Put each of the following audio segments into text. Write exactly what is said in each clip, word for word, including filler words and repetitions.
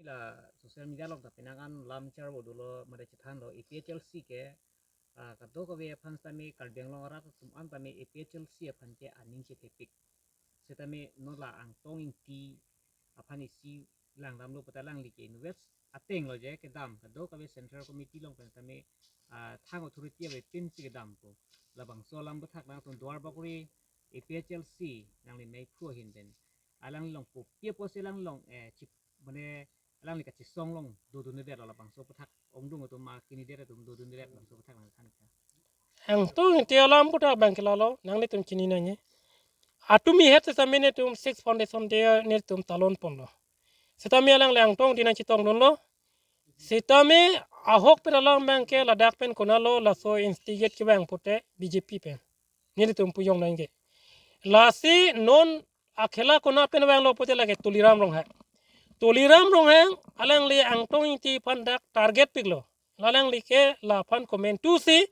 La social media along ta penang an lam char bo dolo, mane chethanlo A P H L C ke, ah, kadokave aphan sitame Karbi Anglong arat atum an tame A P H L C aphan ke aning chethepik. Sitame non la Angtong Ingti aphan isi langdamlo pute alangli ke invest ateng lo je kedam kadokave Central Committee along pen sitame, ah, thang authority avepin si kedampo. Labangso alam aphuthak nangtum Duarbagori A P H L C nangli meiphu ahin pen alangli along kopi apotsi alangli along, eh, chip, mane alangli kachesong along dodundedet lo, labangso aphuthak ongdung atum ma candidate atum dodundedet, labangso aphuthak nangthan tha. Angtong Ingti alam aphuthak abang ke lalo, nanglitum chini nangji. Atumi het sitame netum Sixth Foundation Day netum talon ponlo. Sitame alangli Angtong Ingti nangchetongdunlo. Sitame ahok pen alam abang ke ladak pen konatlo laso instigate kevang pute B J P pen. Nelitum pu jong nangji. Lasi non akhela konat pen vanglo pute lake Tuliram Ronghang. Tuliram Ronghang alangli Angtong Ingti aphan dak target piklo. La alangli ke laphan komantu si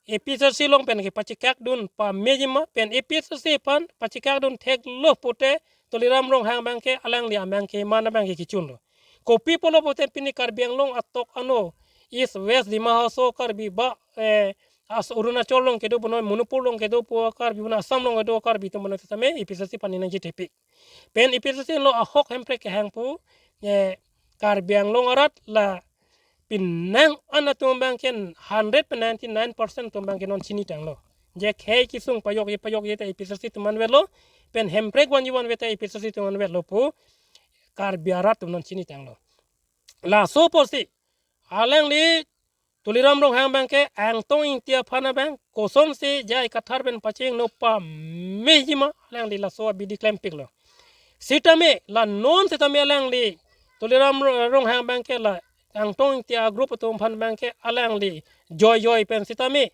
A P H L C along pen kepachekakdun pamejima pen A P H L C aphan pachekakdun theklo pute Tuliram Ronghang abang ke alangli amang ke mana abang ke kechunlo. Kopi pulo pute pini Karbi Anglong atok ano East West Dima Hasao Karbi ba, eh, as Arunachal along kedo bonoi, Manipur along kedo pu Karbi bonoi, Assam along kedo Karbi atum bonoi sitame A P H L C aphan nangchethepik. Pen A P H L C lo ahok hemprek kehang pu, eh, Karbi Anglong arat la penang an atum abang ke hundred pen ninety-nine percent atum abang ke non chinitanglo. Je khei kesung pajokji pajokji ta A P H L C atum anvetlo, pen hemprek vanji vanve ta A P H L C atum anvetlo pu Karbi arat atum non chinitanglo. Laso apotsi alangli Tuliram Ronghang abang ke Angtong Ingti aphan abang kosonsi J I Kathar pen pachingno pamejima alangli laso abidi klempiklo. Sitame la non sitame alangli Tuliram Ro-, Ronghang abang ke la Angtong Ingti agroup atum aphan abang ke alangli joi joi pen sitame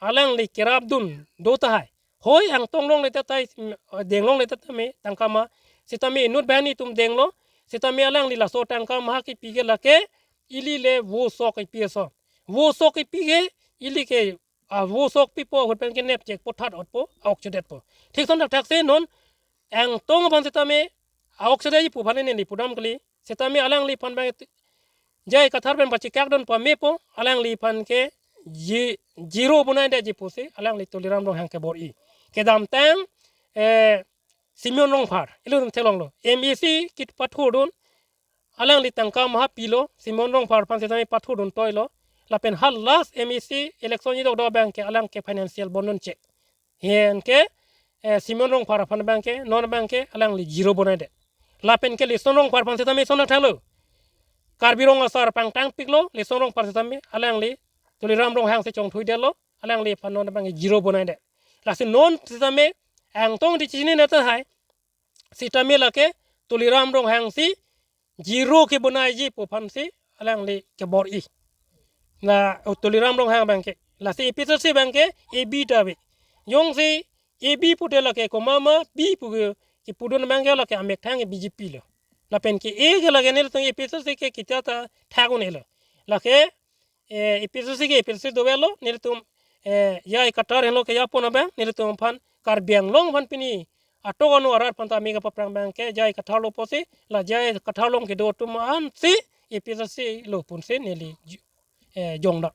alangli kerapdun do tahai. Hoi Angtong longle tahai, mm, deng longle tahai tame tangka ma. Sitame inut banghini atum denglo. Sitame alangli laso tangka ma kipi ke lake ili le vo sok kipi ason. Vo sok kipi ke ili ke, ah, vo sok pipo ahut pen ke nepchekpo, that otpo, aokchedetpo. Thik ason thakthak si non Angtong aphan sitame aokchedetji pu aphan neli pudam kali. Sitame alangliphan abang J I Kathar pen pachekakdun pamepo, alangliphan ke ji-, zero bonaidetji pusi alangli Tuliram Ronghang kebor-i. Kedamtang, eh, Simeon Rongphar, ilitum theklonglo. M A C kit pathurdun, alangli tangka maha pilo, Simeon Rongphar aphan sitame pathurdun toilo. Lapen ha last M A C election jidok do abang ke alang ke financial bondun chek. Hen ke, eh, Simeon Rongphar aphan abang ke, non abang ke, alangli zero bonaidet. Lapen ke Lison Rongphar aphan sitame ason thanglo. Karbi Rong Asar pangtangpiklo, Lison Rongphar sitame, alangli Tuliram Ronghang si chongthuidetlo, alangliphan non abang ke zero bonaidet. Lasi non sitame, Angtong Ingti chinine tahai, sitame lake Tuliram Ronghang si zero kebonaiji pu aphansi alangli kebor-i. La, oh, Tuliram Ronghang abang ke. Lasi A P H L C abang ke A B ta ave. Jongsi A B pute lake komat ma B pu ke, kepudun abang ke lake amethang ke B J P lo. Lapen ke A ke lake nelitum A P H L C ke kita ta thak un-elo. Lake, eh, A P H L C ke A P H L C dovelo, nelitum, eh, J I Kathar henlo kejapon abang, nelitum aphan Karbi Anglong aphan pini atok ano arat aphan tame kapaphrang abang ke J I Kathar lo pusi, la J I Kathar along kedo atum ansi A P H L C lo punsi neli ju-, eh, jongdam.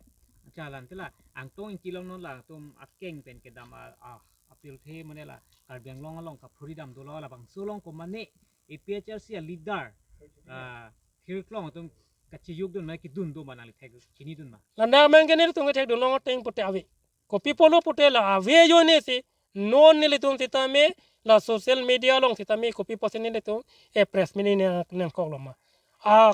Accha, la ante la Angtong Ingti along non latum akeng pen kedam a, a, apirthe mane la Karbi Anglong along kaphuri dam dolo, labangso along komatne A P H L C a leader, ah, hirklong atum kachejokdun ma kedun do ma nangli thek chinidun ma? La nang abang ke nelitum kethekdun long ateng pute ave. Kopi pulo pute la ave ajoine si non nelitum sitame la social media along sitame kopi pusi nelitum, eh, press meet nang, nangkoklo ma. A,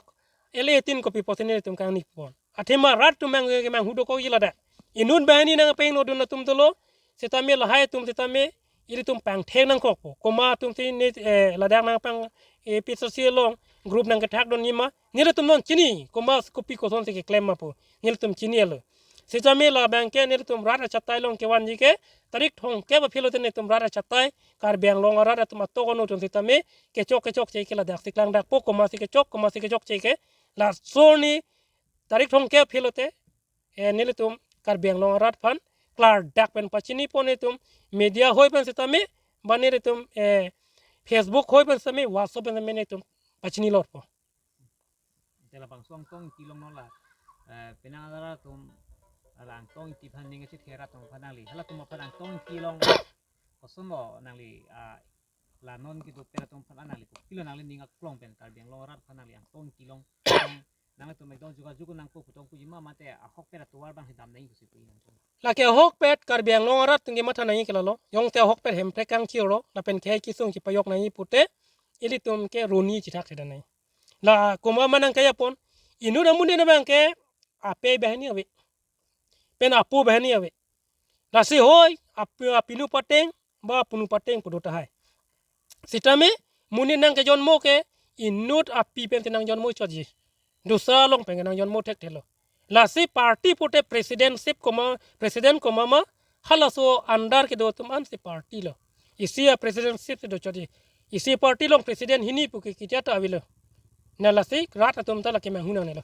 L A tin kopi pusi nelitum kangni pon. Athema rat atum mang, mang hudokok ila da. Inut banghini nangpengno dun atum dolo, sitame lahai atum sitame ilitum pangthek nangkokpo. Komat atum si ne, eh, ladak nangpang, eh, A P H L C along group nangkethakdun ji ma, nelitum non chini, komat kopi kosonsi keklem ma pu, nelitum chinilo. Sitame labang ke nelitum rat achatai along kevanji ke, tarik thomkep aphi lote nelitum rat achatai, Karbi Anglong arat atum atok ano atum sitame, kechok kechokche ke ladaksi klangdakpo, komatsi kechok, komatsi kechokche ke, laso arni tarik thomkep aphi lote, eh, nelitum Karbi Anglong arat aphan klardak pen pachini pon, nelitum media hoi pen sitame, ba nelitum, eh, Facebook hoi pen sitame, WhatsApp pen sitame nelitum pachini lorpo. Labangso Angtong Ingti along non la, eh, penang arat atum, la Angtong Ingti aphan ning kachethe arat atum aphan nangli, halatum aphan Angtong Ingti along kosonlo nangli, ah, la non kedo pen atum aphan nangli kopilo nangli ning aklong pen Karbi Anglong arat aphan nangli Angtong Ingti along nanglitum ekdom jogajog nangpo pu tong puji ma, mate ahokpet atovar abang si dam nangji pusi pu nangpo. Lake ahokpet Karbi Anglong arat atum kematha nangji ke lalo. Jongte ahokpet Hemprek kangchirlo, lapen kehai kesung chipajok nangji pute, ilitum ke roni chithak theda nangji. La komat ma nangkejapon, inut amonit abang ke ape banghini ave, pen apo banghini ave. Lasi hoi, ap-, apinu pateng, ba apunu pateng pu do tahai. Sitame, monit nangkejonmo ke, inut api pen si nangjonmo chotji. Dusra along pen nangjonmo thekthelo. Lasi party pute presidentship koma, president koma ma, halaso under kedo atum ansi party lo. Isi a presidentship si do chotji. Isi party along president hini pu ke ketia ta avelo. Na lasi rat atum ta lake manghu nangnelo.